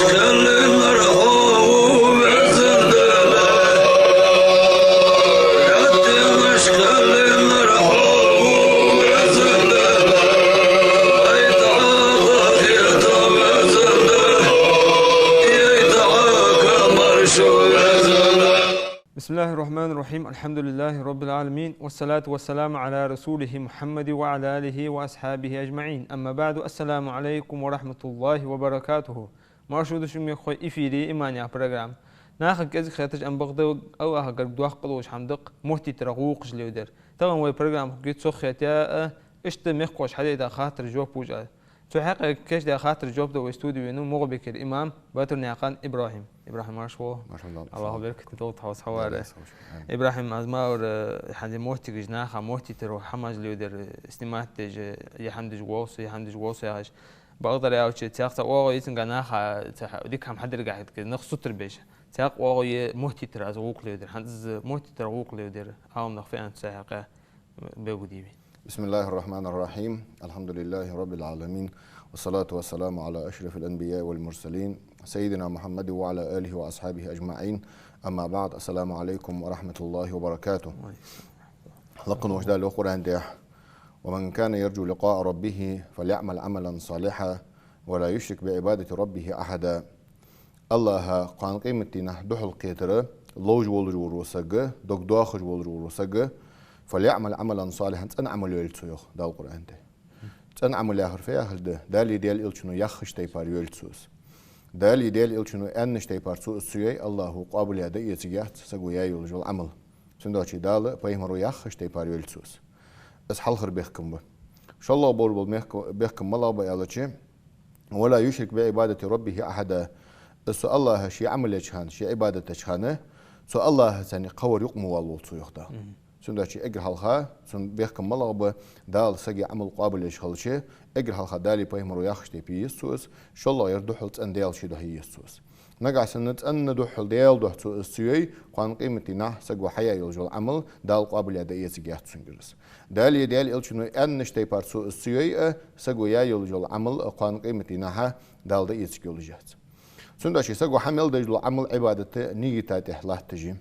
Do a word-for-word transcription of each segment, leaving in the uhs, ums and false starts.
بسم الله الرحمن الرحيم. الحمد لله رب العالمين. والصلاة والسلام على رسوله محمد وعلى آله وأصحابه أجمعين. أما بعد. السلام عليكم ورحمة الله وبركاته. Марша да шо, мехкахой, эфире «Иман» яха программа. Нахага кӀезига хеташ, амма бакъда АллахӀа гарга доккха долаш хӀама да-кх мохьтитарах гӀулакхаш леладар. Тахан вай программа хургья цох хетаяь, иштта мехкахоша хьадайта хаттарашта жоп луш а. Цу хьакъехьа кийчдаь хаттарашта жоп дала вай студе венав МагӀалбикера имам Батурнаькъан ИбрахӀим. ИбрахӀим, марша вола. Марша вола. АллахӀа беркате долда хьо цхьа вар. Аллах саламат. ИбрахӀим, аз ма аьлар, хьан де мохьтигаш наха мохьтитарах хӀамаш леладар, снимать деш, е хӀама деш воал со, е хӀама деш воал со яхаш. Бакъдар аьлча, цхьаькха цхьа оагӀув я цунга наха цхьа дика хӀама хьадергахьа, нах сутара беш. Цхьаькха оагӀув я мохьтитарах гӀулакх леладар. ХӀанз из мохьтитарах гӀулакх леладар Ӏаламнаха фу аьннад цу хьакъехьа, белгалде веза. بسم الله الرحمن الرحيم. الحمد لله رب العالمين. والصلاة والسلام على أشرف الأنبياء والمرسلين سيدنا محمد وعلى آله وأصحابه أجمعين. أما بعد. السلام عليكم ورحمة الله وبركاته. Лакха волча Дала йоах Къуръан тӀа: ومن كان يرجو لقاء ربه فليعمل عملا صالحا ولا يشرك بعبادة ربه أحدا. АллахӀа кхоана къематдийнахьа духьал кхетар ловш волаш вола саг, дог доахаш волаш вола саг, فليعمل عملا صالحا, цӀена Ӏамал йойла цо, йоах Дала Къуръан тӀа. ЦӀена Ӏамал яхар фу яхилга да? Даьлеи Даьла Элчано яххача тайпара йойла цо из. Даьлеи Даьла Элчано аьннача тайпара цо из ца йой, АллахӀа къоабал яь дӀаэцаргьяц, саго яь йолаш йола Ӏамал. Цудухьа Дала, пайхамаро яххача тайпара йойла цо из. Из хьалхара бехкам ба. ШоллагӀа болаш бола мехка-, бехкам малагӀа ба аьлча, ولا يشرك بعبادة ربه أحدا. Из цу АллахӀа ший Ӏамал еча хана, ший Ӏибадат деча хана, цу АллахӀаца кхывар юкъе ма валлалва цо, йоах Дала. Цудухьа эггара хьалха цун бехкам малагӀа ба, Дала сага Ӏамал къоабал еш хилча, эггара хьалха Даьлеи пайхамаро яххача тайпара е еза цо из, шоллагӀъяр духьал цӀена Даьла ший духьа е еза цо из. Нагахьа санна цӀена духьал Даьла духьа цо из ца йой, кхоана къематдийнахьа саго хьаяь йолаш йола Ӏамал Дала къоабал яь дӀаэцаргьяц цунгара из. Даьлеи Даьла Элчано аьннача тайпара цо из ца йой а, саго яь йолаш йола Ӏамал а кхоана къематдийнахьа Дала дӀаэцаргйолаш яц. Цудухьа саго хьа мел деш дола Ӏамал, Ӏибадат нигата тӀа латташ я.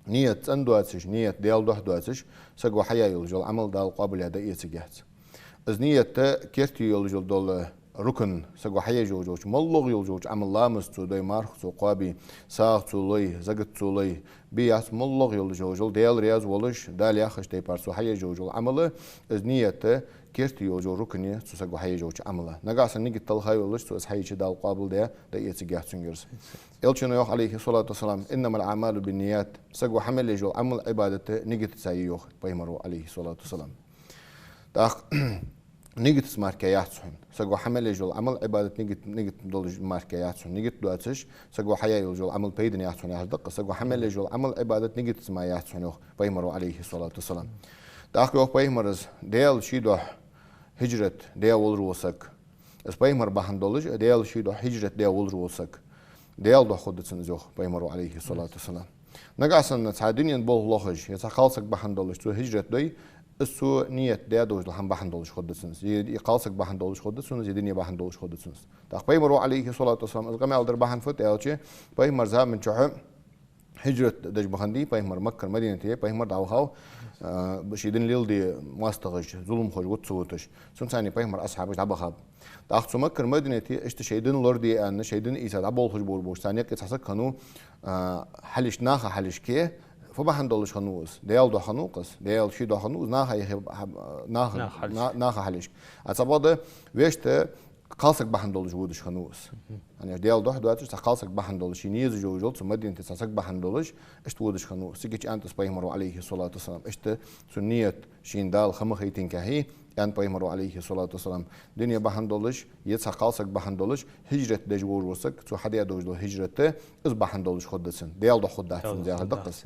Ният цӀена доацаш, ният Даьла духьа доацаш, саго хьаяь йолаш йола Ӏамал Дала къоабал яь дӀаэцаргьяц. Из ният керте йолаш йола дола рукн, саго хьаеш йолаш йолча, моллагӀа йолаш йолча Ӏамал, ламаз цо дой, марха цо кхоабе, сагӀа цо лой, закат цо лой, бе яц моллагӀа йолаш йола, Даьла раьза волаш, Дала яххача тайпара цо хьаеш йолаш йола Ӏамал, из ният керте йолаш йола рукн я цу саго хьаеш йолча Ӏамала. Нагахьа санна нигат талхай йолаш, цо из хьаеча Дала къоабал даь дӀаэцаргьяц цунгара из. Элчано йоах, عليه الصلاة والسلام: إنما الأعمال بالنيات. Саго хьа мел еш йола Ӏамал, Ӏибадат нигатаца я, йоах пайхамаро, عليه الصلاة والسلام. ТӀаккха нигатаца мара яц хьона. Саго хьа мел еш йола Ӏамал, Ӏибадат нигат, нигат долаш мара яц хьона. Нигат доацаш саго хьаяь йолаш йола Ӏамал пайдана яц хьона яхар да-кх. Саго хьа мел еш йола Ӏамал, Ӏибадат нигатаца мара яц хьона, йоах пайхамаро, عليه الصلاة والسلام. ТӀаккха йоах пайхамаро: из Даьла ший духьа хӀижрат даь волаш вола саг. Из пайхамар бахьан долаш, Даьла ший духьа хӀижрат даь волаш вола саг, Даьла духьа хургда цунна из, йоах пайхамаро, عليه الصلاة والسلام. Нагахьа санна цхьа дунен болх лохаш, е цхьа кхалсаг бахьан долаш цо хӀижрат дой, из цо ният даь долаш дола хӀама бахьан долаш хургда цунна из, е, е кхалсаг бахьан долаш хургда цунна из, е дуне бахьан долаш хургда цунна из. ТӀаккха пайхамаро, عليه الصلاة والسلام, из къамаьл дар бахьан фуд аьлча, пайхамара заман чухь хӀижрат деш бахандаь пайхамар Маккара Мадинате, пайхамар дӀавахав, а, ший дин леладе моастагӀаш, зуламхой гӀуд ца вуташ. Цунца цхьана пайхамара асхьабаш дӀабахаб. ТӀаккха цу Маккара Мадинате иштта шоай дин лораде аьнна, шоай дин эца дӀаболхаш болаш болча царна юкъе цхьа саг хиннав, а, хьалхашка, наха хьалхашка. Фу бахьан долаш хиннав из? Даьла духьа хиннав-кх из, Даьла ший духьа хиннав из, наха юхе, наха, наха хьалхашка. На-, наха хьалхашка. А цхьабакъда вешта кхалсаг бахьан долаш водаш хиннав из. ХӀана аьлча Даьла духьа доацаш цхьа кхалсаг бахьан долаш, шийна езаш йолаш йола цу Мадинате цхьа саг бахьан долаш, иштта водаш хиннав из. Цига чу аьннад из пайхамаро, عليه الصلاة والسلام. Иштта цун ният шийна Дала ха ма хайтинкахьа, аьннад пайхамаро, عليه الصلاة والسلام. Дуне бахьан долаш, е цхьа кхалсаг бахьан долаш хӀижрат деш волаш вола саг, цо хьадаь долаш дола хӀижрат, из бахьан долаш хургда цунна, Даьла духьа хургдац цунна из, яхар да-кх из.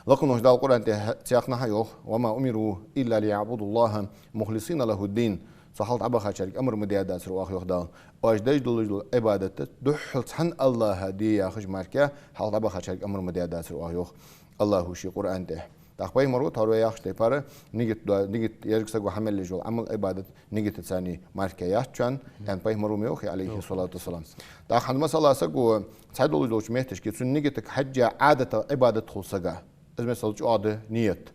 Лакха волча Дала Къуръан тӀа цхьаькха наха йоах: وما أمروا إلا ليعبدوا الله مخلصين له الدين. Цу хьалха дӀабахачарга амар ма даь дацар оаха, йоах Дала. Оаш деш долаш дола Ӏибадат духхьал цхьан АллахӀа де яхаш мара, хьалха дӀабахачарга амар ма даь дацар оаха, йоах АллахӀа ший Къуръан тӀа. ТӀаккха пайхамара тхьовра вай яхача тайпара нигат да, нигат еррига саго хьа мел еш йола Ӏамал, Ӏибадат нигатаца мара мара яц шоана, аьнна пайхамара ма йоахий, Ӏалайхи салату вассалам. ТӀаккха хӀанз масала саго цхьа долаш долча метташка цун нигатага хьежжа Ӏадатах Ӏибадат хул сага. Из масала чӀоагӀа да ният.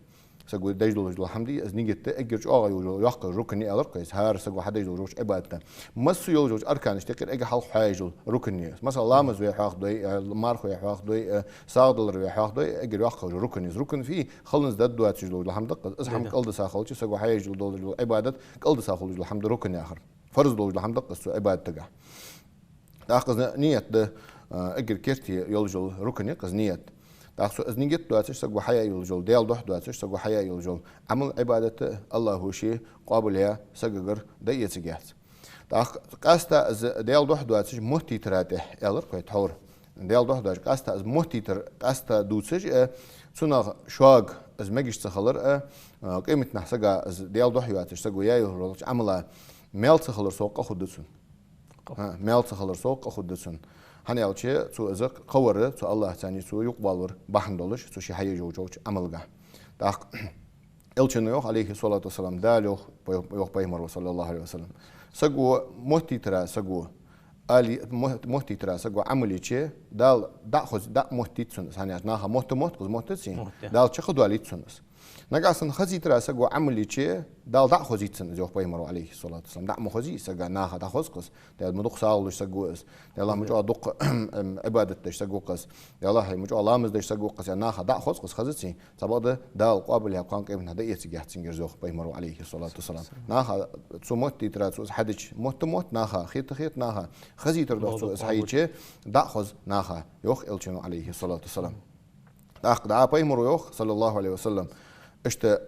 Саго деш долаш дола хӀама да из нигат да, эггара чӀоагӀа йола йоккха рукн я аьлар-кх вай, хӀара саго хьадеш долча Ӏибадата. Массайолча арканашта юкъера эггара хьалха хьоаеш йола рукн я из. Масала, ламаз вай хьоахадой, э, марха вай хьоахадой, э, сагӀа далар вай хьоахадой, эггара йоккха йола рукн я из. Рукн фуй? Хиланза даргдоацаш дола хӀама да-кх из. Из хӀама кӀалдиса хилча, саго хьаеш йола долаш дола Ӏибадат кӀалдиса хулаш дола хӀама да рукн яхар. Фарз долаш дола хӀама да-кх из цу Ӏибадатага. ТӀаккха из ният да, а, эггара керте йолаш йола рукн я-кх из ният. ТӀаккха цу из нигат доацаш саго хьаяь йолаш йола, Даьла духьа доацаш саго хьаяь йолаш йола Ӏамал, Ӏибадат АллахӀа ше къоабал яь сагагара дӀаэцаргьяц. ТӀаккха къаьстта из Даьла духьа доацаш моттийтара тӀехьа, аьлар-кх вай тхьовра. Даьла духьа доацаш къаьстта из моттийтар къаьстта дувцаш, э, цунах шога из мегаш ца хилар, э, э, къематдийнахьа сага из Даьла духьа йоацаш саго яь йолча Ӏамала маьл ца хилар совгӀа къа хургда цунна. ХӀа, маьл ца хилар совгӀа къа хургда цунна. ХӀана аьлча, цо из кхавар, цу АллахӀаца цо юкъебоалавар бахьан долаш, цу ше хьаеш йолча Ӏамалга. ТӀаккха Элчано йоах, Ӏалайхи салату вассалам, Дала йоах, йоах пайхамара, саллаллахӀу Ӏалайхи ва саллам: саго моттийтара саго, али, мо-, моттийтара саго Ӏамал йича, Дала дӀа а хоза, дӀа а моттийт цунна из. ХӀана аьлча наха мотт мотт, кхуза моттаций? Мотт, да. Дала чакхдоалийт цунна из. Нагахьа санна хозийтара саго Ӏамал йича, Дала дӀа а хозийт цунна из, йоах пайхамара, Ӏалайхи салату вассалам. ДӀа а ма хозий саго, наха дӀахоз-кх из. Даьла, ма дукха сагӀа луш саг ва из. Даьла, ма чӀоагӀа дукха, эм, Ӏибадат деш саг ва-кх из. Даьла, хьай, ма чӀоагӀа ламаз деш саг ва-кх из. Наха дӀа а хоза-кх из, хозаций? Цхьабакъда Дала къоабал яь, кхоана къематдийнахьа дӀаэцаргьяц цунгара, йоах пайхамара, Ӏалайхи салату вассалам. Наха цу моттийтара цо из хьадича, мотт мотт наха, хета хета наха, хозийтар духьа цо из хьайича, дӀа а хоза наха, йоах Элчано, Ӏалайхи салату вассалам. ТӀаккха дӀа пайхамара йоах, саллаллахӀу Ӏалайхи ва саллам, иштта,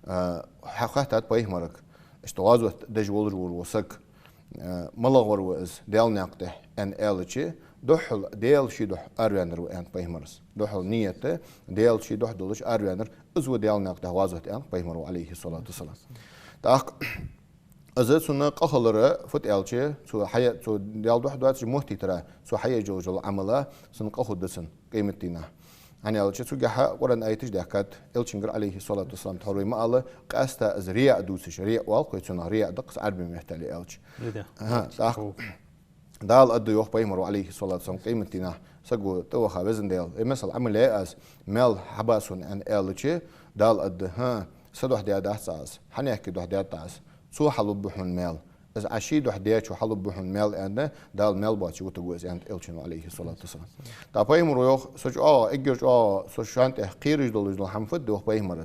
а, хьа-, хаьттад пайхамарага, иштта гӀазот деш волаш вола саг, а, малагӀвар ва из Даьла наькъа тӀа, аьнна аьлча, духхьал Даьла ший духьа араваьннар ва, аьннад пайхамара. Духхьал ният Даьла ший духьа долаш араваьннар, из ва Даьла наькъа тӀа гӀазот, аьннад пайхамара, Ӏалайхи салату вассалам. ТӀаккха из цунна къа хилар фуд аьлча, цо хьая-, цо Даьла духьа доацаш моттийтара, цо хьаеш йолаш йола Ӏамала цунна къа хургда цунна къематдийнахьа. ХӀана аьлча цунгахьа Къуръан аяташ даьхкад, Элчангара, Ӏалайхи салату вассалам, тхьовра вай ма аллара, къаьстта из рияъ дувцаш, рияъ оал-кх вай цунах, рияъ да-кх из Ӏарбий меттала аьлча. ХӀа, тӀаккха Дала аргда, йоах пайхамара, Ӏалайхи салату вассалам, къематдийнахьа саго тӀаваха: Везан Даьла, э, масала Ӏамал яьй аз, маьл хьаба сона, аьнна аьлча, Дала аргда: хӀа, са духьа даьдац Ӏа из, хьанехки духьа даьд Ӏа из, цо хьалургба хьона маьл. Из Ӏа ший духьа даьчо хьалургба хьона маьл, аьнна, Дала маьл боацаш вутаргва из, аьннад Элчано, Ӏалайхи салату вассалам. ТӀаккха пайхамара йоах: со чӀоагӀа, эггара чӀоагӀа со шоана тӀа кхераш долаш дола хӀама фуд, йоах пайхамара.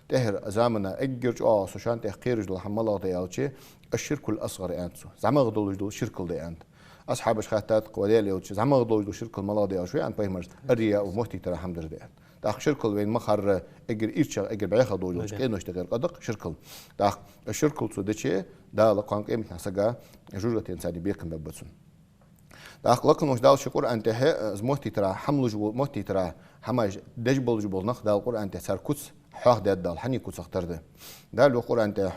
ТӀехьарча замана эггара чӀоагӀа со шоана тӀа кхераш дола хӀама малагӀа да аьлча, аш-ширкул асгӀар, аьннад цо. ЗӀамагӀа долаш дола ширкал да, аьннад. Асхьабаша хаьттад-кх: ва Даьла Элча, зӀамагӀа долаш дола ширкал малагӀа да аьлча, аьннад пайхамара, ар-рияъу, моттийтара хӀама дар да, аьннад. ТӀаккха ширкал вайна ма харра, эггара ирчагӀа, эггара бӀеха долаш долча къинош тӀехьара къа да-кх ширкал. ТӀаккха ширкал цо дича, Дала кхоана къематдийнахьа сага жожагӀатенца бекхам бергба цунна. ТӀаккха лакхаволча Дала ший Къуръан тӀа, э, из моттийтара хӀама луш во-, моттийтара хӀамаш деш болаш бола нах, Дала Къуръан тӀа цар куц хьоахадаьд Дала, хьанна куцах тара да. Дала йоах Къуръан тӀа: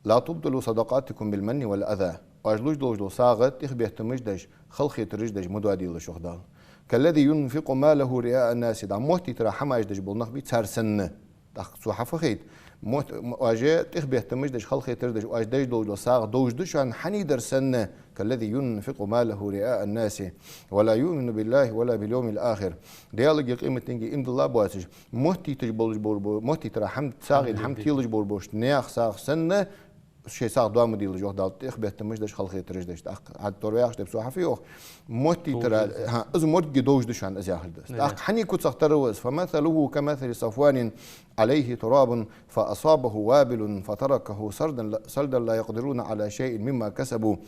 ла тубтилу садакъатикум бил манни вал аза. Оаш луш долаш дола сагӀа тӀехбеттамаш деш, халахетараш деш ма доаделаш, йоах Дала. Каллази юнфикъу малаху риаа ан-наси. ДӀа моттийтара хӀамаш деш бола нах бий, цар санна. ТӀаккха цо хьафахийта, мотт-, м-, оаш тӀехбеттамаш деш, халахетараш деш, оаш деш долаш дола сагӀа довш да шоана хьанадар санна, каллази юнфикъу малаху риаа ан-наси, ва ла юъмину биллахӀи ва ла бил йовмил ахир. Даьлагеи къематденагеи иман дилла боацаш, моттийташ болаш бор-, бор-, моттийтара хӀама, сагӀийна хӀама телаш бор-, бораш наьха сагӀа санна, шоай сагӀа доа ма делаш, йоах Дала, тӀехбеттамаш деш, халахетараш деш. ТӀаккха хьа тора ваьхаш тайпа цо хьафа йоах. Моттийтара, хӀа, из мотт довш да шоана, из яхар да из. ТӀаккха хьанна куцах тара ва из? Фамасалуху камасали сафванин Ӏалайхи турабун фаасабаху вабилун фатаракаху салдан ла, салдан ла якъдируна Ӏала шайин мимма касабу.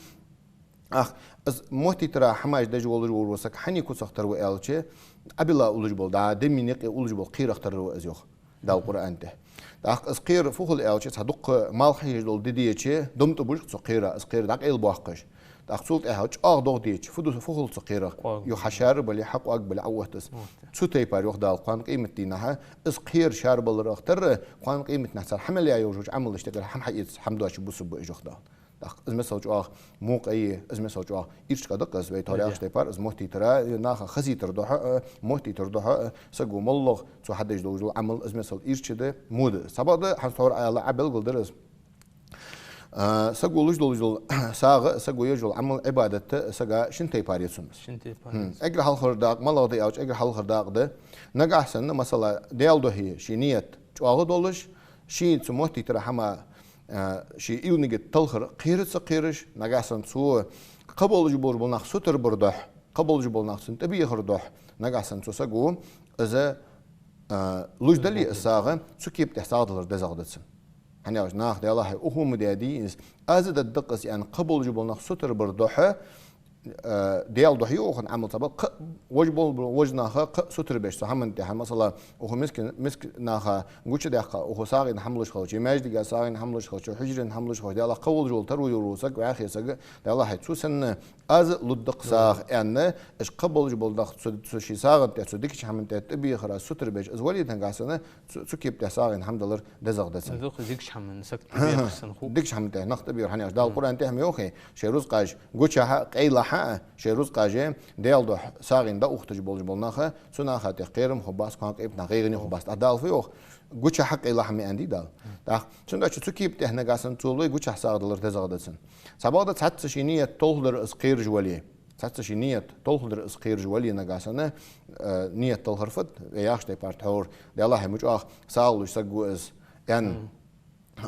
Ах, из моттийтара хӀамаш деш волаш вола саг хьанна куцах тара ва аьлча, Ӏабила улаш бола, дӀа деми никъи улаш бола кхерах тара ва из, йоах Дала Къуръан тӀа. ТӀаккха из кхера фу хул аьлча, цхьа дукха малх хьежаш дола ди деча, дом тӀабужа-кх цу кхера, из кхера дӀакъайлабоаккхаш. ТӀаккха цул тӀехьагӀа чӀоагӀа догӀа деча, фу ду, фу хул цу кхерах? Юха хьашара бале, хьакъоаг бале, Ӏоотт из. Цу тайпара, йоах Дала, кхоана къематдийнахьа, из кхера шарабаларах тара, кхоана къематдийнахьа цар хьа мел яь йолча Ӏамалашта юкъера хӀама хьаэца, хӀама доацаш бусалба ба уж, йоах Дала. ТӀаккха из, масала, чӀоагӀа мукъа я, из, масала, чӀоагӀа ирча къа да-кх из, вай тхьовра яхача тайпара, из моттийтара, наха хазийтара духьа, э, моттийтара духьа, э, саго моллагӀа цо хьадеш долаш дола Ӏамал, из, масала, ирча да, во да. Цхьабакъда, хӀанз тхьовра аьлча, Ӏа белгалдир из. А, саго луш долаш дола сагӀа, саго еш йола Ӏамал, Ӏибадат сага шин тайпара я цун. Шин тайпара. Хм. Эггара хьалхара дакъа малагӀа да аьлча, эггара хьалхара дакъа да. Нагахьа санна, масала, Даьла духьа ший ният чӀоагӀа долаш, ший цу моттийтара хӀама, а, ший уйла-нигат талхар кхера ца кхераш, нагахьа санна цо кхы болаш болаш бола нах сутара бар духьа, кхы болаш бола нах цунна тӀабехар духьа, нагахьа санна цу саго из, а, луш дале из сагӀа, цу кепа тӀа сагӀа далар дезагӀа да цун. ХӀана аьлча, наха, Даьлахьа, укхо ма даьдий из, аз дергда-кх из аьнна, кхы болаш бола нах сутара бар духьа, а, Даьла духьа я укхун Ӏамал, цхьабакъда, кхы вож бол-, вож наха кхы сутара беш цу хӀаман тӀа, масала, укхо миска, миска наха гучадаьккха, укхо сагӀийна хӀама луш хилча, е маьждига сагӀийна хӀама луш хилча, е хьужарена хӀама луш хилча, Даьлахьа, кхы волаш вола таро йора саг, вӀаьхий саг, Даьлахьа, цо санна аз лургда-кх сагӀа аьнна, уж кхы болаш бола нах цу, цу ший сагӀан тӀа, цу дикача хӀаман тӀа тӀабехара сутара беш, из вале, нагахьа санна цу, цу кепа тӀа сагӀийна хӀама далар дезагӀа да цун. Из дукха дикача хӀаман саг тӀабехар санна хул. Дикача хӀаман тӀа нах тӀабехар, хӀана аьлча, Дала Къуръан тӀа хӀама йоах, шоай рузкъаш гучахьа, къайлагӀа, шоай рузкъаш Даьла духьа сагӀийна дӀаухийташ болаш бола нах, цу наха тӀа кхерам хургбац, кхоана къематдийнахьа гӀайгӀане хургбац. ТӀаккха Дала фу йоах? Гучахьа, къайлагӀа ма аьннадий Дала. ТӀаккха цудухьа цу кепа тӀа, нагахьа санна цо лой гучахьа сагӀа далар дезагӀа да цун. Цхьабакъда, цхьацца ший ният толхадар из кхераш вале, цхьацца ший ният толхадар из кхераш вале, нагахьа санна, э, ният талхар фуд, вай яхача тайпара тхьовра, Даьлахьа, ма чӀоагӀа сагӀа луш саг ва из аьнна,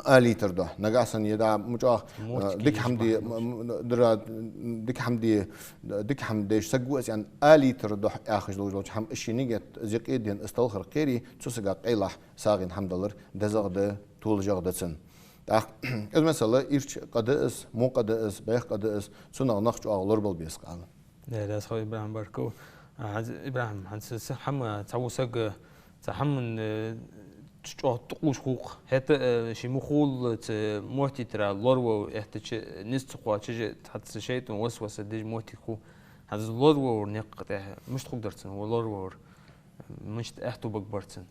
алийтар духьа. Нагахьа санна, е да, ма чӀоагӀа, э, дика хӀама де, м-, м-, дара, дика хӀама де, дика хӀама деш саг ва из аьнна, алийтар духьа яхаш долаш долча хӀама, из ший нигат, из якъин ден, из талхар кхере, цу сага къайлагӀа сагӀийна хӀама далар дезагӀа да, толашагӀа да цун. ТӀаккха из, масала, ирча къа да из, во къа да из, бӀеха къа да из, цунах нах чӀоагӀа лорабала беза-кх ала. Да, да, схо ИбрахӀим, баркал. А, хӀанз, ИбрахӀим, хӀанз цхьа хӀама, цхьа во саг, цхьа хӀаман, э, чӀоагӀа тӀакхувш хул-кх. ХӀаьта, э, ше ма хулла цу моттийтара лоравала эттача, низ ца кхоачаш, цхьацца шайтӀо васвас деш моттиг хул. ХӀанз лоравалара никъ тӀехьа мишта хургдар цун, лоравалар? Мишта аьттув бергбар цун?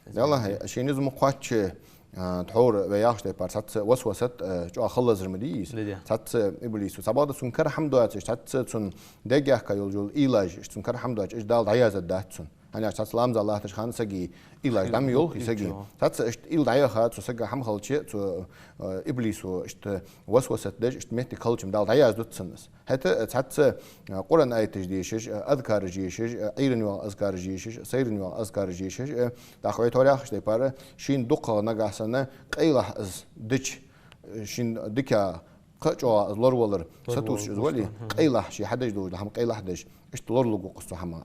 Даьлахьа, ший низ ма кхоачча, а, тхьовра вай яхача тайпара цхьацца васвас, а, чӀоагӀа хала лазар ма дий из. Да, да. Цхьацца иблисо. Цхьабакъда, цун кара хӀама доацаш, цхьацца цун дегахьа йолаш йола уйлаш, цун кара хӀама доацаш, уж Дала дӀаяздаьд цун. ХӀана аьлча, цхьацца ламаза латтача хана саги уйлаш дӀа ма йолхий саги. Цхьацца иштта уйла дӀаяха, цу сага хӀама хилча, цу, а, иблисо иштта васвас деш, иштта моттиг хилча-м, Дала дӀаяздуц цунна из. ХӀаьта, э, цхьацца, э, Къуръан аяташ дешаш, э, азкараш ешаш, э, Ӏуйрийна йоагӀа азкараш ешаш, сайрийна йоагӀа азкараш ешаш, э, тӀаккха вай тхьовра яхача тайпара, шийна дукхагӀа, нагахьа санна, къайлагӀа из дича, э, шийна дика кхы а чӀоагӀа из лоравалар сатувсаш из вале, къайлагӀа, ше хьадеш долаш дола хӀама къайлагӀа деш, иштта лоралургва-кх из цу хӀамах.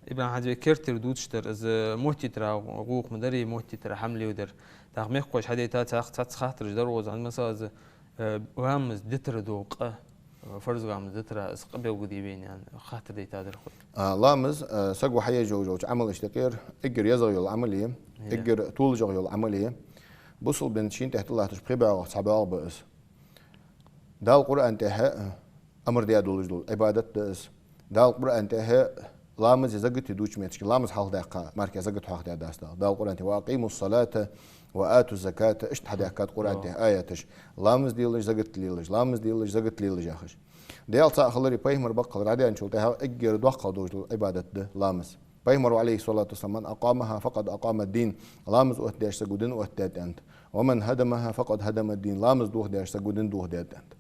ИбрахӀим, хӀанз вай керттера дувцаш дар, из моттийтара гӀулакх ма дарий, моттийтара хӀама леладар. ТӀаккха мехкахоша хьадайта цхьацца, цхьацца хаттараш дар укхаза, хӀанз, масала, из, э, ламаз дитара дола къа, э, фарз ламаз дитара, из къа белгалде вайна аьнна, хаттар дайта дар хой. А, ламаз, э, саго хьаеш йолаш йолча Ӏамалашта юкъера эггара езагӀа йола Ӏамал я, эггара толашагӀа йола Ӏамал я. Бусалба дина шийна тӀехьа тӀалатташ пхи бӀоагӀах цхьа бӀоагӀа ба из. Дала Къуръан тӀа, э, амар даь долаш дола Ӏибадат да из. Дала Къуръан тӀа ламази закати дувцача метте, ламаз хьалхадаьккха мара закат хьоахадаьдац Дала. Дала Къуръан тӀа: «وأقيموا الصلاة وآتوا الزكاة», иштта хьадаьхкад Къуръан тӀа аяташ. Ламаз делаш, закат лелаш, ламаз делаш, закат лелаш яхаш. Даьла цаӀ хилари пайхамар баккхалари дӀадаьнначул тӀехьагӀа эггара доккхагӀа долаш дола Ӏибадат да ламаз. Пайхамара, عليه الصلاة والسلام: «من أقامها فقد أقام الدين». Ламаз оттадеш саго дин оттадаьд, аьннад. «ومن هدمها فقد هدم الدين». Ламаз дохадаьча саго дин дохадаьд, аьннад.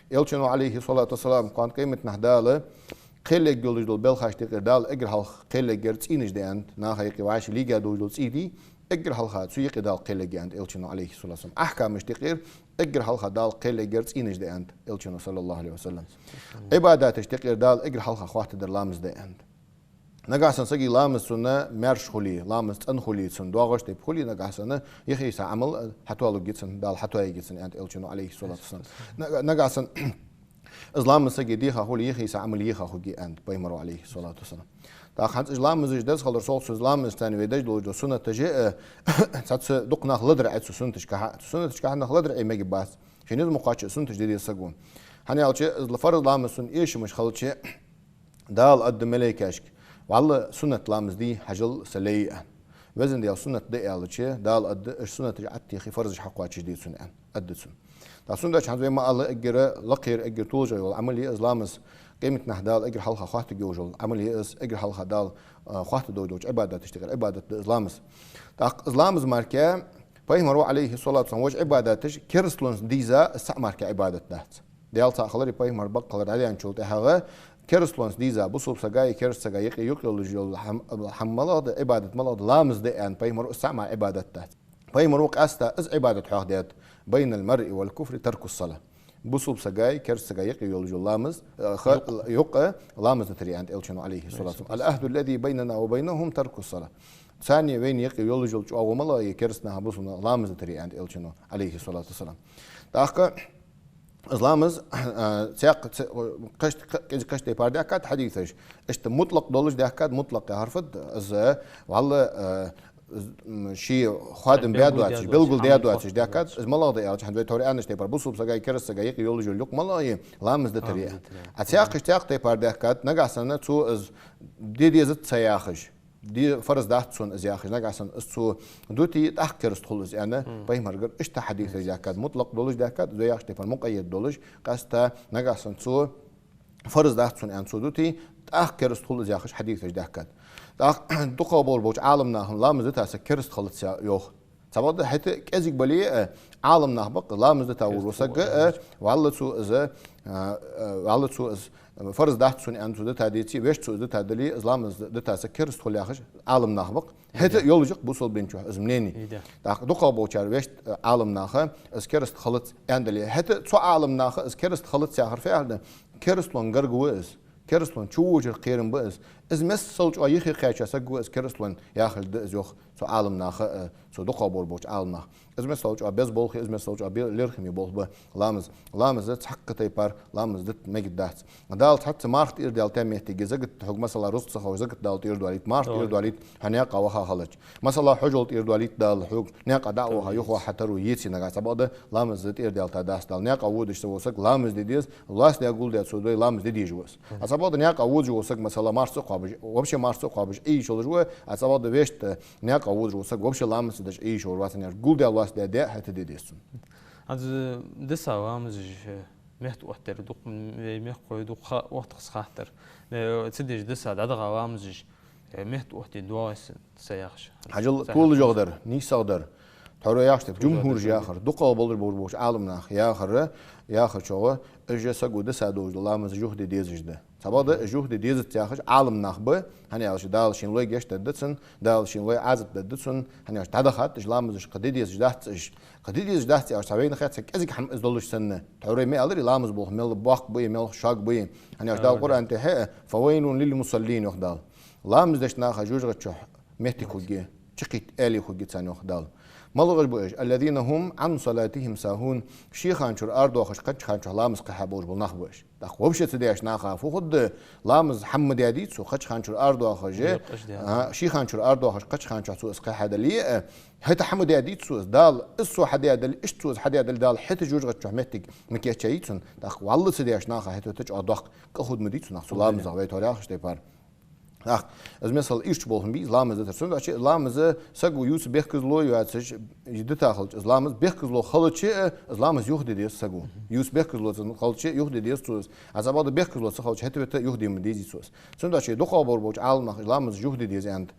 Элчано, عليه الصلاة والسلام, кхоана къематдийнахьа Дала кхел ергйолаш дола белхаш тӀехьа Дала эггара хьалха кхел ергьяр цӀийнаш да, аьннад. Наха юкъе вӀаши лийга долаш дола цӀий дий, эггара хьалха цу юкъе Дала кхел ергья, аьннад Элчано, عليه الصلاة والسلام. Ахькамаш тӀехьа эггара хьалха Дала кхел ергьяр цӀийнаш да, аьннад Элчано, صلى الله عليه وسلم. Ӏибадаташ тӀехьа Дала эггара хьалха хоаттадар ламаз да, аьннад. Нагахьа санна сага ламаз цунна маьрша хуле, ламаз цӀена хуле, цунна доагӀаш тайпа хуле, нагахьа санна юхе йиса Ӏамал хьатоалургья цунна, Дала хьатоаергья цунна, аьннад Элчано, عليه الصلاة والسلام. Нага-, нагахьа санна из ламаз сага деха хуле, юхе йиса Ӏамал еха хургья, аьннад пайхамара, عليه الصلاة والسلام. ТӀаккха хӀанз уж ламазаш деза хилар, цох цу ламазашца вай деш долаш дола суннаташ а, цхьацца дукха нах леладар Ӏе цу суннаташкахьа. Цу суннаташкахьа нах леладар Ӏе мегаш бац. Ший низ ма кхоачча суннаташ де деза саго. ХӀана аьлча, из фарз ламаз цунна эшамаш хилча, Дала аргда малейкашка: «ВаллахӀи, суннат ламаз дий, хьажал, са лай», — аьнна. Везан Даьла, суннат да аьлча, Дала аргда: «Уж суннаташ Ӏотехе, фарзаш хьакхоачашде цунна», — аьнна, аргда цунна. ТӀаккха цудухьа хӀанз вай ма аллара, эггара лакхера, эггара толашагӀа йола Ӏамал я из ламаз, къематдийнахьа Дала эггара хьалха хоаттаргйолаш йола Ӏамал я из, эггара хьалха Дала, а, хоаттаргдолча Ӏибадаташта юкъера Ӏибадат да из ламаз. ТӀаккха из ламаз мара, пайхамара, Ӏалайхи ссалату вассалам, вож Ӏибадаташ керасталонца дийза, из цхьа мара Ӏибадат дац. Даьла цхьаъ хилар, пайхамар бакъ хилар дӀадаьнначул тӀехьагӀа керасталонца дийза, бусалба сага е кераста сага юкъе юкъе йолаш йола хӀам-, хӀама малагӀа да, Ӏибадат малагӀа да, ламаз да аьнна, пайхамара из цхьа мара Ӏибадат дац. Пайхамара къаьстта из Ӏибадат хьоахадаьд: «بين المرء والكفر ترك الصلاة». Бусалба сага е кераста сага юкъе йолаш йола ламаз, э, ха-, юкъ, ламаз дитар я аьннад Элчано, Ӏалайхи ссалату вассалам. «العهد الذي بيننا وبينهم ترك الصلاة». Царна вайна юкъе йолаш йола чӀоагӀо малагӀа я, кераста наха, бусалба наха, ламаз дитар я аьннад Элчано, Ӏалайхи ссалату вассалам. ТӀаккха из ламаз, а, цхьаккха, ц-, кхаш-, кхы-, кхыча кӀезига, кхыча тайпара даьхкад хьадисаш. Иштта мутлакъ долаш даьхкад, мутлакъ яхар фуд, из, валла, а, из, м, ший хоадам бе доацаш, белгалдаь доацаш даьхкад, из малагӀа да аьлча, хӀанз вай тхьовра аьннача тайпара, бусалба сага е кераста сага юкъе йолаш йола юкъ малагӀа я, ламаз дитар я. Ламаз дитар я. А цхьаккха, цхьаккха тайпара даьхкад, нагахьа санна цо из де дезац ца яхаш, де фарз дац сона из яхаш, нагахьа санна из цо дите, тӀаккха кераста хул из аьнна, пайхамарагара иштта хьадисаш даьхкад, мутлакъ долаш даьхкад, из вай яхача тайпара мукъаййад долаш, къаьстта нагахьа санна цо фарз дац сона аьнна цо дите, тӀаккха кераста хул из яхаш хьадисаш даьхкад. ТӀаккха дукхагӀа болаш болча Ӏаламнаха ламаз дита саг кераста хилац йоах. Цхьабакъда хӀаьта кӀезига бале а, Ӏаламнах ба-кх, ламаз дита вола саг а, валла цо из, а, а, валла цо из, фарз дац сона аьнна цо дита деце, вешта цо из дита дале, из ламаз дита саг кераста хул яхаш Ӏаламнах ба-кх. ХӀаьта йолаш я-кх бусалба дина чу из мнени. ТӀаккха дукхагӀа болчар вешта, а, Ӏаламнаха из кераста хилац аьнна дале. ХӀаьта цу Ӏаламнаха из кераста хилац яхар фу яхилга да? Керасталон гарга ва из. Керасталон чу вожар кхерам ба из. Из мел чӀоагӀа йиххе кхаьча саг ва из керасталон яхилга да из йоах цу Ӏаламнаха, а, цу дукхагӀа болаш болча Ӏаламнаха. Из мел чӀоагӀа беза болх я, из мел чӀоагӀа бе-, лерхӀаме болх ба ламаз. Ламаз цхьаккха тайпара ламаз дита мегаргдац. Дала цхьацца марха тӀера даьлча моттиге закат, хьога, масала, рузкъа ца ховш, закат Дала тӀера доалийт, марха тӀера доалийт, хьо наькъа ваха хилча. Масала, хьожал тӀера доалийт Дала хьога, наькъа дӀа а ваха, юха ваха хьа таро еце нагахьа. Цхьабакъда ламаз тӀера даьлча дац Дала. Наькъа водаш ца вола саг ламаз де деза, лоацдеш, гулдеш цо дой, ламаз де дезаш ва из. А цхьабакъда наькъа водаш вола саг, масала, марха ца кхоабаш, вообще марха ца кхоабаш Ӏе йиш йолаш ва, а цхьабакъда вешта наькъа водаш вола саг вообще ламаз ца деш Ӏе йиш йолаш вац, хӀана аьлча гулдеш, лоацдеш де хӀаьта де деза цунна. ХӀанз диса ламазаш, э, метта оттадар дукха, м, вай мехкахой дукха ха-, оттац хаттар. Э, ца деш диса дӀадахьа ламазаш, э, метта оттаде доагӀа са яхаш. Хьажал, толашагӀа дар, нийсагӀа дар. Тхьовра яхача тайпара, джумхӀур яхар, дукхагӀа болаш болаш болча Ӏаламнаха яхар, яхачох, уж саго диса долаш дола ламаз юхаде дезаш да. Цхьабакъда уж юхаде дезац яхаш Ӏаламнах ба, хӀана аьлча Дала шийна лой гешт дергда цунна, Дала шийна лой Ӏазап дергда цунна, хӀана аьлча дӀадахад уж ламазаш, кхы де дезаш дац уж, кхы де дезаш дац яхаш, цхьа вайна хетта кӀезига хӀама из долаш санна. Тхьовра ма аьларий, ламаз болх мел боккха ба, мел шога ба. ХӀана аьлча Дала Къуръан тӀа: «فويل للمصلين», йоах Дала. Ламаз деча наха жожагӀате чу моттиг хургья, чукхийтта аьле хургья царна, йоах Дала. МалагӀаш ба уж? «الذين هم عن صلاتهم ساهون». Ший хана чура арадоахаш, кхыча хана чу ламаз кхихьа болаш бола нах ба уж. ТӀаккха вообще ца деш наха фу хургда, ламаз хӀама ма даьдий цо, кхыча хана чура арадоахаш, а, ший хана чура арадоахаш, кхыча хана чу цо из кхихьа дале а, хӀаьта хӀама даьдий цо из, Дала из цо хьадаь дале, иштта цо из хьадаь дале, Дала хӀаьта жожагӀате чу моттиг ма кийчъяьй цунна. ТӀаккха валла ца деш наха хӀаьта-хӀаьта чӀоагӀа доккха къа хургда ма дий цунах, цу ламазах, вай тхьовра яхача тайпара. Ах, из мисал ирча болх ма бий, из ламаз дитар. Цудухьа ламаз саго ювца бехказло йоацаш дита хилча, из ламаз бехказло хилча а, из ламаз юхаде деза саго. Ювца бехказло ца хилча, юхаде деза цо из. А цхьабакъда бехказло ца хилча, хӀаьта-вета юхаде ма дезий цо из. Цудухьа дукхагӀа болаш болча Ӏаламнаха ламаз юхаде деза аьннад.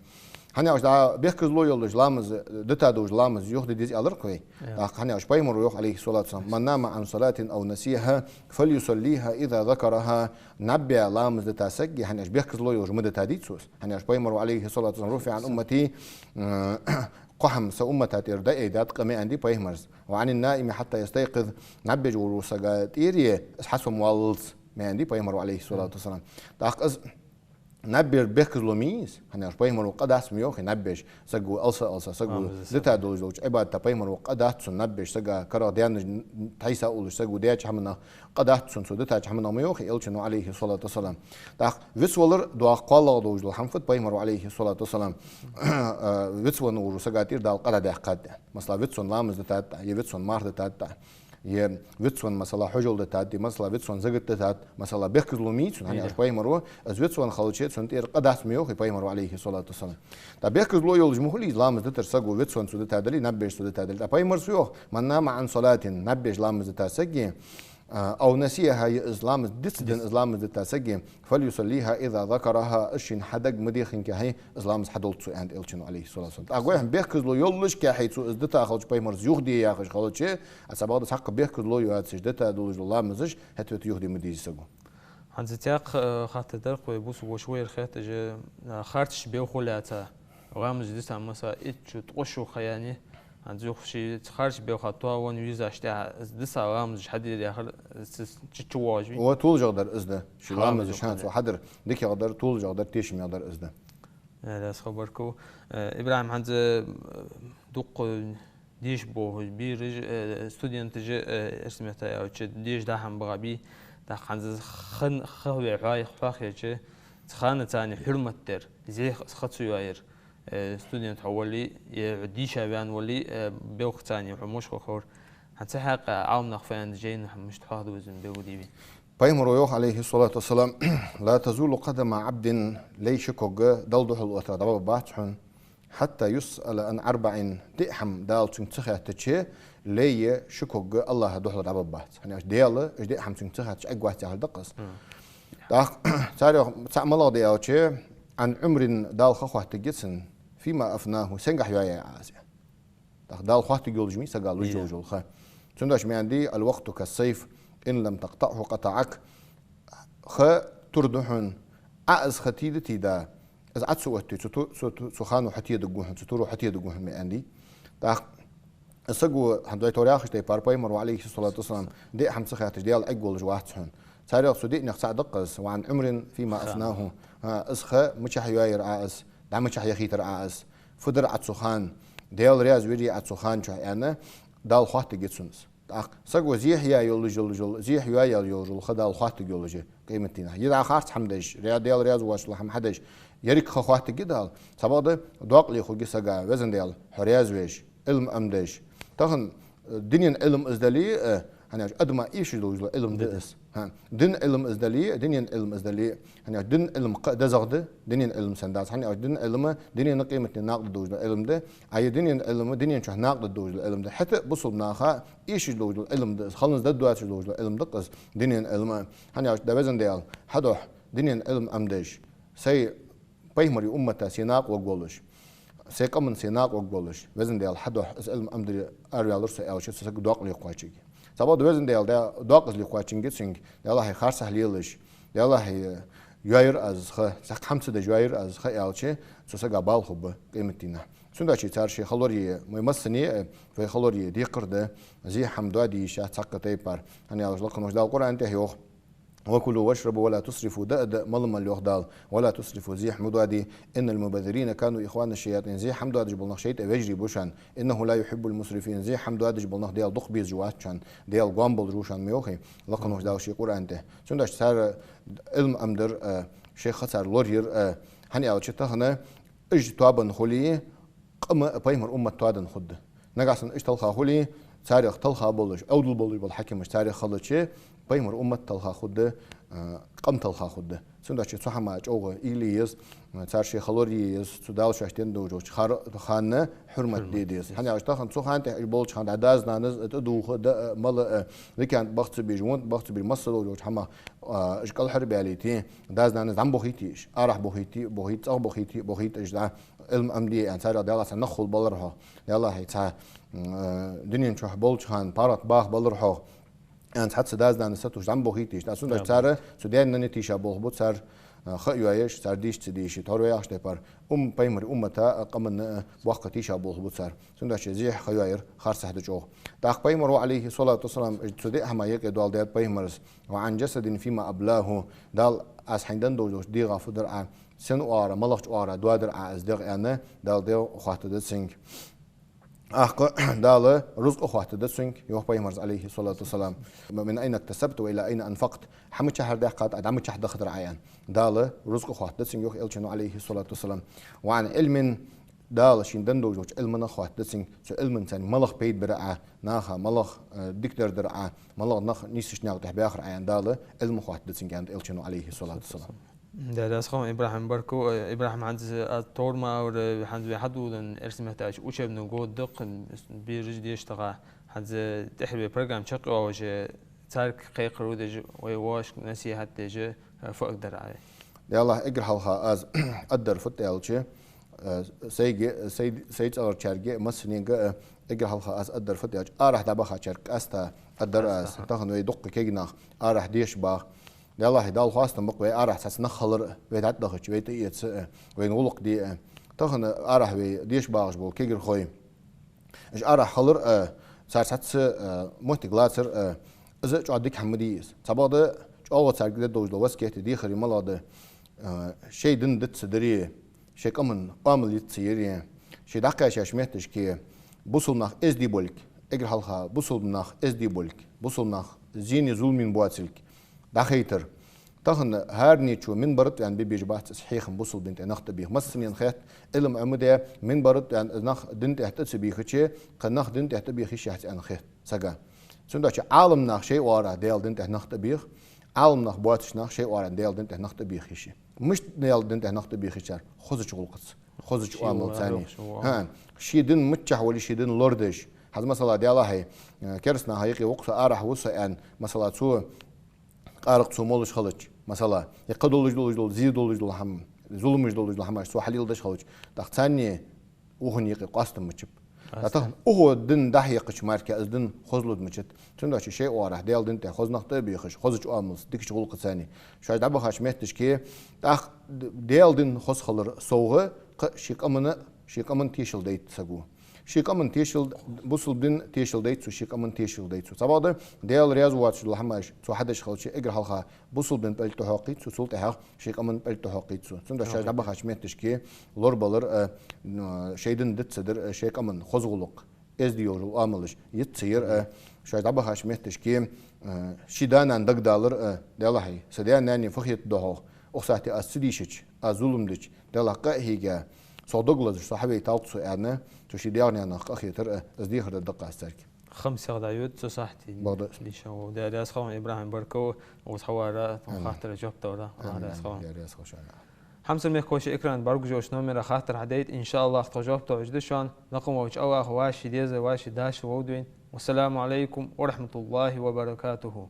ХӀана аьлча дӀа бехказло йолаш ламаз, дита долаш ламаз юхаде деза аьлар-кх вай. ТӀаккха хӀана аьлча пайхамара йоах, Ӏалайхи ссалату вассалам: «من نام عن صلاة أو نسيها فليصلها إذا ذكرها». НаббегӀа ламаз дита саг, хӀана аьлча бехказло йолаш ма дитадий цо из. ХӀана аьлча пайхамара, Ӏалайхи ссалату вассалам: «رفع عن أمتي», э, кхо хӀама са уммата тӀера дӀаайдаьд къа, ма аьннадий пайхамара. «وعن النائم حتى يستيقظ». НаббегӀа волаш вола саг тӀера из хьасомаваллалца, ма аьннадий пайхамара, Ӏалайхи ссалату вассалам. ТӀаккха из наббегӀа бехказло ма йий из, хӀана аьлча пайхамара къа дац ма йоахий наббегӀа саго, алса-алса саго дита долаш долча Ӏибадата пайхамара къа дац цунна, наббегӀа сага карагӀдаьнна тхьайса уллаш саго даьча хӀаманах къа дац цунна, цо дитача хӀаманах ма йоахий Элчано, Ӏалайхи ссалату вассалам. ТӀаккха вицвалар доккха кхоалагӀа долаш дола хӀама фуд, пайхамара, Ӏалайхи ссалату вассалам, а, вицвенна волаш вола сага тӀера Дала къа дӀадаьккхад. Масала, вицвенна ламаз дитад, е вицвенна марха дитад. е вицвенна, масала, хьожал дитад, е, масала, вицвенна закат дитад, масала, бехказло ма йий цун, хӀана аьлча пайхамаро, из вицвенна хилча, цунна тӀера къа дац ма йоахий пайхамаро, Ӏалайхи ссалату вассалам. ТӀаккха бехказло йолаш ма хулий из ламаз дитар саго, вицвенна цо дитадале, наб беш цо дитадале. ТӀаккха пайхамаро йоах: «من نام عن صلاة», наб беш ламаз дита саг, а, «أو نسيها», е из ламаз диц ден, из ламаз дита саг, «فليصلها إذا ذكرها», из шийна хьадагаде хиннахьа, из ламаз хьадолда цо, аьннад Элчано, Ӏалайхи ссалату вассалам. ТӀаккха гой хьона бехказло йоллашехьа цо из дита хилча, пайхамаро из юхаде яхаш хилча, а, цхьабакъда цхьаккха бехказло йоацаш дита долаш дола ламазаш хӀаьта-вета юхаде ма дезий саго. ХӀанз цхьаькха, э, хаттар дар-кх вай, бусалба воша вайра хеташ, э, харцаш белха лаьца, ламаз диса, масала, итт шу, ткъо шу ха яьннай, хӀанз юха ший харцаш белха тоавенна визаш тӀехьа, из диса ламазаш хьаде яхар, из чу-, чу воагӀаш вий? Ва, тоалашагӀа дар из да. Ший ламазаш хӀанз цо хьадар дикагӀа дар, тоалашагӀа дар, тешамегӀа дар из да. Э, лаьца хабар-кх. Э, ИбрахӀим, хӀанз, э, дукха деша болх беш, э, студенташ, э, эрсий меттала аьлча, деша дӀа-хьа багӀа бий, тӀаккха хӀанз ха, ха ве хьоахайича, цу хана царна хьурмат дар, зехьа ха ца йоаяр, э, студент хьо вале, е хьо дийша ваьнна вале, э, белха царна хьо мишта ховр. ХӀанз цу хьакъехьа Ӏаламнаха фу аьннад, жайна хӀама мишта хьоахаду из, белгалде вай. Пайхамаро йоах, Ӏалайхи ссалату вассалам: «لا تزول قدما عبد», лай ши ког Далла духьал оттарах дӀабаргбац хьона, «حتى يسأل عن أربع», диъ хӀама Дала цунга ца хаьттача, лай ши ког АллахӀа духьал дӀабаргбац. ХӀана аьлча Дала уж диъ хӀама цунга ца хаьттача Ӏергвац яхар да-кх из. ТӀаккха царех цаӀ малагӀа да аьлча, «عن عمر», Дала ха хоаттаргья цунна, «فيما أفناه», сенгахьа йоаяьй Ӏа из. ТӀаккха Дала хоаттаргйолаш ма йий сага луш йолаш йола ха. Цудухьа ма аьннадий: «الوقت كالسيف إن لم تقطعه قطعك». Ха тур да хьона, Ӏа из ха тийда-тийда, из Ӏа ца оттий, цу ту-, цу, цу, цу хано хьатедергва хьона, цу туро хьатедергва хьона, ма аьннадий. ТӀаккха саго, хӀанз вай товр яхача тайпара, пайхамаро, Ӏалайхи ссалату вассалам, диъ хӀама ца хаьттача Дала Ӏергволаш вац хьона. Царех цу диъанех цаӀ да-кх из: «وعن عمر فيما أفناه». ХӀа, из ха мичахьа йоаяьр Ӏа из, дӀа мичахьа яхийтар Ӏа из, фу дир Ӏа цу хана, Даьла раьза вирий Ӏа цу хана чухь, аьнна, Дала хоаттаргья цунна из. ТӀаккха саго зехьа яь йолаш йола, зехьа йоаяь йолаш йола ха Дала хоаттаргйолаш я къематдийнахьа. Е дӀа харц хӀама деш, ра-, Даьла раьза воацаш дола хӀама хьадеш, еррига ха хоаттаргья Дала. Цхьабакъда докъале хургья сага: «Везан Даьла, хьо раьза веш, Ӏилма Ӏомадеш». Тахан, э, дунен Ӏилма из дале, э, хӀана аьлча адама эшаш долаш дола Ӏилма да из. ХӀа, дин Ӏилма из дале, дунен Ӏилма из дале, хӀана аьлча дин Ӏилма кхы а дезагӀа да, дунен Ӏилма санна дац. ХӀана аьлча дин Ӏилма дунен а къематдийнахьа накъадаргдолаш дола Ӏилма да. А е дунен Ӏилма дунен чухь накъадаргдолаш дола Ӏилма да. ХӀаьта а бусалба наха эшаш долаш дола Ӏилма да из, хӀанз дӀадоацаш долаш дола Ӏилма да-кх из, дунен Ӏилма. ХӀана аьлча, да, везан Даьла, хьа духьа дунен Ӏилма Ӏомадеш, сай пайхамара уммата сай накъаваргволаш, сай къаман сай накъаваргволаш, везан Даьла, хьа духьа из Ӏилма Ӏомадаре араваьлар со, аьлча, цу сага докъале кхоачаргья. Цхьабакъда, везан Даьла, да-, докъазле кхоачаргья цунга: «Даьлахьа, харцахьа лелаш, Даьлахьа, йоаяьр Ӏа из ха, цхьаккха хӀама ца деш йоаяьр Ӏа из ха», аьлча, цу сага бала хургба къематдийнахьа. Цудухьа цар шоай ха лорае, вай массане а вай ха лорае декхар да, зехьа хӀама доаде йиш яц цхьаккха тайпара. ХӀана аьлча Лакхе волча Дала Къуръан тӀа йоах: «وكلوا واشربوا ولا تسرفوا», даа а даа, мала а мала, йоах Дала, «ولا تسرفوا», зехьа ма доаде, «إن المبذرين كانوا إخوان الشياطين», зехьа хӀама доадеш бола нах шайтӀан вежарий ба шоана, «إنه لا يحب المسرفين», зехьа хӀама доадеш бола нах Даьла дукха безаш вац шоана, Даьла гоама болаш ва шоана, ма йоахий Лакхе волча Дала ший Къуръан тӀа. Цудухьа цар Ӏилма Ӏомадар а, шоай ха цар лораяр а, хӀана аьлча тахан уж тоабанна хуле, къам а пайхамара уммат тоаденна хургда. Нагахьа санна уж талха хуле, царех талха болаш, Ӏовдал болаш бола хьакимаш царех хилча, пайхамара уммат талха хургда, а, къам талха хургда. Цудухьа цу хӀаман чӀоагӀа уйла е еза, цар шоай ха лорае еза, цу Дала шоашта денна долча хар-, хана хьурмат де деза. ХӀана аьлча тахан цу хана тӀа уж болча хана дас-нанас а тӀадувха, даа а, мала а, дикан тӀа баха ца безаш, вон тӀа баха ца безаш, масса долча хӀамах, а, уж кӀалхарбаьлийте, дас-нанас дӀа ма бохийте уж, арахьа бохийте, бохийте, цӀагӀа бохийте, бохийте уж дӀа. Ӏилма Ӏомаде аьнна, царех Даьлах цхьа нах хулбалар хьох, Даьлахьа, цхьа, м, э, дунен чухь болча хана паргӀата баха балар хьох, аьнна, цхьацца дас-нанас сатувсаш дӀа ма бохийте уж. ТӀаккха цудухьа цар цу даьна-нанна тийша болх бу цар, э, ха а йоаеш, цар дийша ца дийша, тхьовра вай яхача тайпара, ум-, пайхамара уммата а, къаманна а боккха тийша болх бу цар. Цудухьа зехьа ха йоаяр харцахьа да чӀоагӀа. ТӀаккха пайхамаро, Ӏалайхи ссалату вассалам, цу диъ хӀаман юкъе доаладаьд пайхамара: «وعن جسد فيما أبلاه», Дала, аз хьайна денна долча дегӀах фу дир Ӏа, сен оагӀорахьа, малагӀча оагӀорахьа доадир Ӏа из дегӀ, аьнна, Дала дегӀ хоаттаргда цунга. ТӀаккха Дала рузкъа хоаттаргда цунга, йоах пайхамара, Ӏалайхи ссалату вассалам: «من أين اكتسبت وإلى أين أنفقت». Хьа мичахьара даьккхад Ӏа, дӀа мичахьа дахадир Ӏа, аьнна, Дала рузкъа хоаттаргда цунга, йоах Элчано, Ӏалайхи ссалату вассалам. «وعن علم Дала шийна денна долча Ӏилманах хоаттадаьд цунга, цу Ӏилманца малагӀа пайда бир Ӏа, наха малагӀа, э, дикадар дир Ӏа, малагӀа нах нийсача наькъа тӀа баьхар Ӏа аьнна, Дала Ӏилма хоаттадаьд цунга аьннад Элчано, Ӏалайхи ссалату вассалам. Да, да, асхьа ИбрахӀим Барков, э, ИбрахӀим, хӀанз аз товр ма аллара, хӀанз вай хьадоладаь эрсий меттала учебный год да-кх, бераш деша тӀагӀа, хӀанз тӀехьара вай программа чакхйоалаш, царга кхайкхар деш, вай воашка насихьат деш, э, фу аргдар Ӏа вай? Даллахь, эггара хьалха аз аргдар фуд аьлча, э, сайга, сай, сай цӀагӀарчарга, массанега, э, эггара хьалха аз аргдар фуд аьлча, арахьа дӀабахачарга къаьста аргдар аз. Къаьста, аха. Тахан вай дукха кагий нах арахьа деша багӀа. Даллахь, Далла хоастам ба-кх вай арахьа цхьацца нах хилар а, вай дӀатӀадахача, вай тӀаэца а, вайна гӀулакх де а. Тахан арахьа вай деша багӀаш бола кагирхой, уж арахьа хилар а, цар цхьацца, э, моттиг лацар а, из чӀоагӀа дика хӀама ма дий из. Цхьабакъда чӀоагӀа царга дергдолаш дола васкет, дехар малагӀа да, э, шоай дин диц ца дари, шоай къаман Ӏамал йиц ца яри, шоаш дӀакхаьчача метташка бусалба нах эздий болга, эггара хьалха бусалба нах эздий болга, бусалба нах зене, зуламе боацилга дӀахайтар. Тахан хӀаранечо минбара тӀа ваьнна бе безаш бац из хьехам бусалба дина тӀа нах тӀабеха. Массанена хет, Ӏилма Ӏомадаь, минбара тӀа ваьнна из нах дина тӀа тӀа ца бехача, кхы нах дина тӀа тӀабеха йиш яц аьнна хет сага. Цудухьа Ӏаламнах шоай оагӀорахьа Даьла дина тӀа нах тӀабеха, Ӏаламнах боацача наха шоай оагӀорахьа Даьла дина тӀа нах тӀабеха йиш я. Мишта Даьла дина тӀа нах тӀабеха йиш яр? Хозача гӀулакхаца, хозача Ӏамалца. Ӏа, хӀа, ший дин миччахьа вале, ший дин лорадеш. ХӀанз, масала, даллахь, э, кераста наха юкъе ва-кх со, арахьа ва со аьнна, масала, цо къаракъ цо молаш хилча, масала, е кхы долаш, долаш дола, зе долаш дола хӀама, зуламаш долаш дола хӀамаш цо хьалеладеш хилча, тӀаккха царна укхун юкъе къоастам мичаб? Къоастам. ТӀаккха укхо дин дӀахьекхача мара из дин хозлургда мичад. Цудухьа шоай оагӀорахьа Даьла дина тӀа хоза нах тӀабехаш, хозача Ӏамалца, дикача гӀулакхаца, шоаш дӀабахача метташка, тӀаккха Даьла дин хоза хилар совгӀа, кхы ший къаман, ший къаман тешал дайта саго. Ший къаман тешал, бусалба дина тешал дайта цо, ший къаман тешал дайта цо. Цхьабакъда Даьла раьза воацаш дола хӀамаш цо хьадеш хилча, эггара хьалха бусалба дина пӀелг тӀахьокхийт цо, цул тӀехьагӀа ший къаман пӀелг тӀахьокхийт цо. Цудухьа шоаш дӀабахача метташка лорабалар а, м, шоай дин диц ца дар а, шоай къаман хоза гӀулакх, эздий йола Ӏамалаш йиц ца яр а, шоаш дӀабахача метташка, э, ший да-нана дагадалар а, даллахь, са даь-наьна фу хет духьал, укх сахьате аз ца дийшача, аз зулам дича, даллахь, къа а хьийга, сох дог лазаш, со хьавайталва-кх цо аьнна, цу ший даьх-наьнах къахетар а, из дехар дергда-кх аз царга. Хам сех дӀайода цу сахьате. Бакъда. Дийша ва. Да, да, асхьа ИбрахӀим Барков, укх хьавара, амин, хаттара жоп далар. Да, да, асхьа. Хьамсара мехкахой, шоай экрана бӀаргагуш йолча номера хаттар хьадайта, иншааллахӀ, тхо жоп тохаш да шоана. Лакха волча АллахӀа вай ший деза, вай ший дашо вовдвин. Вассаламу Ӏалайкум ва рахьматуллахӀи ва баракатухӀ.